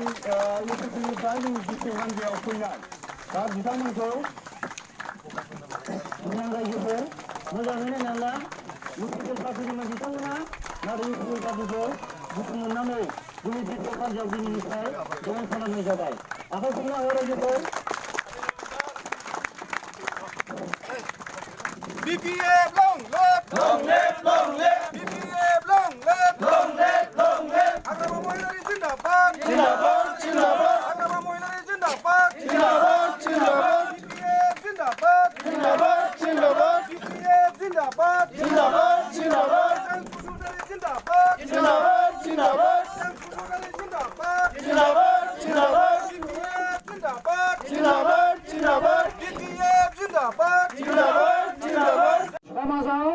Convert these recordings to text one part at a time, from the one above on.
इउपिपिनिफ्राय जों बिटिआर हान्जायाव फैनाय दा बिथांमोनखौ मोजां रायजोफोर मोजाङै नायनांला इउपिपि पार्टिनि बिथांमोना नाथाय इउपिपि पार्टिखौ दुखु मोननानै जोंनि बिटिआर हान्जायाव दिनैनिफ्राय जयेन खालामनाय जाबाय आखाइखौनो हो रायजोफोर BPF long live! Long live! Long live! BPF long live! Long live! Long live! Agrama Mohinari Zindabad! Zindabad! Zindabad! Agrama Mohinari Zindabad! Zindabad! Zindabad! BPF Zindabad! Zindabad! Zindabad! BPF Zindabad! Zindabad! Zindabad! Zindabad! Zindabad! Zindabad! Zindabad! Zindabad! Zindabad! BPF Zindabad! Zindabad! Zindabad! BPF Zindabad! Zindabad! समाजाव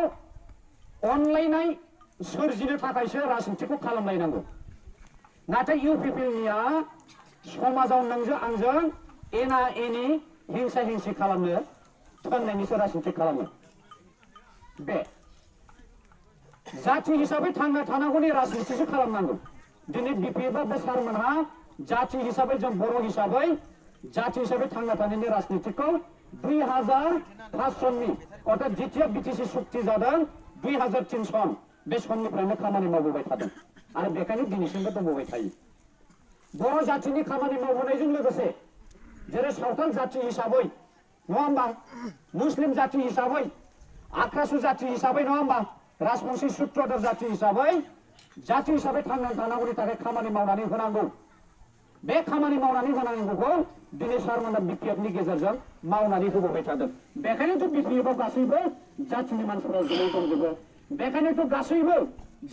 अनलायनाय सोरजिनो थाखायसो राजनितिखौ खालामलायनांगौ नाथाय इउपिपिनिया समाजाव नोंजों आंजों एना एनि हिंसा हिंसि खालामनो थोननायनिसो राजनिति खालामो बे जाति हिसाबै थांना थानांगौनि राजनितिसो खालामनांगौ दिनै बिपिएफ बे सारमोनहा जाति हिसाबै जों बर' हिसाबै जाति हिसाबै थांना थानायनि राजनितिखौ 2005 सननि अर्थात जितिया बिटिसि सुक्ति जादों 2003 सन बे समनिफ्रायनो खामानि मावबोबाय थादों आरो बेखायनो दिनैसिमबो दंबोबाय थायो बर' जातिनि खामानि मावबोनायजों लोगोसे जेरै सावथाल जाति हिसाबै नङा होमबा मुस्लिम जाति हिसाबै आक्रासु जाति हिसाबै नङा होमबा राजबंशी सुत्रधर जाति हिसाबै थांनानै थानांगौनि थाखाय खामानि मावनानै होनांगौ बे खामानि मावनानै होनांगौखौ दिनै सारमोना बिपिएफनि गेजेरजों मावनानै होबोबाय थादों बेखायनोथ' बिपिएफआव गासैबो जातिनि मानसिफोरा जयै दंजोबो बेखायनोथ' गासैबो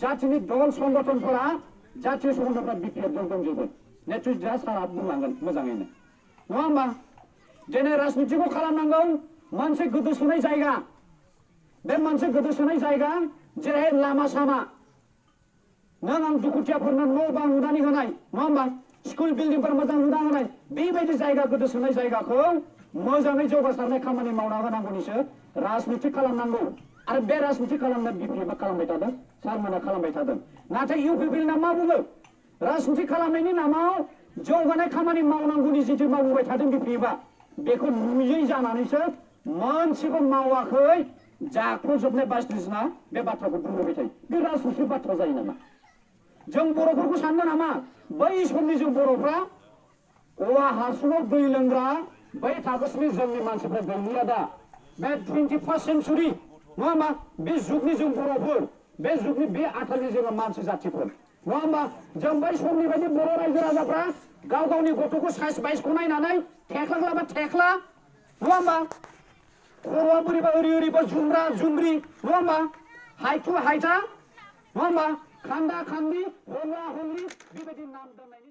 जातिनि दल संगठनफोरा जातीय संगठनफोरा बिपिएफजों दंजोबो निश्चय दा सारा बुंलांगोन मोजाङैनो नङा होमबा दिनै राजनितिखौ खालामनांगौ मोनसे गोदोसोनाय जायगा बे मोनसे गोदोसोनाय जायगा जेरैहाय लामा सामा नों आं दुखुथियाफोरनो न' बां लुनानै होनाय नङा होमबा स्कुल बिल्डिंफोर मोजां लुना होनाय बेबायदि जायगा गोदोसोनाय जायगाखौ मोजाङै जौगासारनाय खामानि मावना होनांगौनिसो राजनिति खालामनांगौ आरो बे राजनिति खालामनो बिपिएफआ खालामबाय थादों सारमोना खालामबाय थादों नाथाय इउपिपिना मा बुङो राजनिति खालामनायनि नामाव जौगानाय खामानि मावनांगौनि जिथु मावबोबाय थादों बिपिएफआ बेखौ नुयै जानानैसो मोनसेबो मावाखै जाख्ल'जोबनाय बायदिसिना बे बाथ्राखौ बुंबोबाय थायो बे राजनिति बाथ्रा जायो नामा जों बर'फोरखौ साननो नामा बै समनि जों बर'फ्रा औवा हासुङाव दै लोंग्रा बै थाखोसिनि जोंनि मानसिफ्रा गैलिया दा बे 21st सेन्चुरि नङा होमबा बे जुगनि जों बर'फोर बे जुगनि बे आथालनि जोङो मानसि जाथिफोर नङा होमबा जों बै समनि बायदि बर' रायजो राजाफ्रा गाव गावनि गथ'खौ साइज बाइजखौ नायनानै थेख्लाग्लाबा थेख्ला नङा होमबा खर'आ बोरैबा ओरैबा जुमब्रा जुमब्रि नङा होमबा हाइटु हाइटा नङा होमबा खान्दा खान्दी हंला हंलि बेबायदि नाम दोननायनि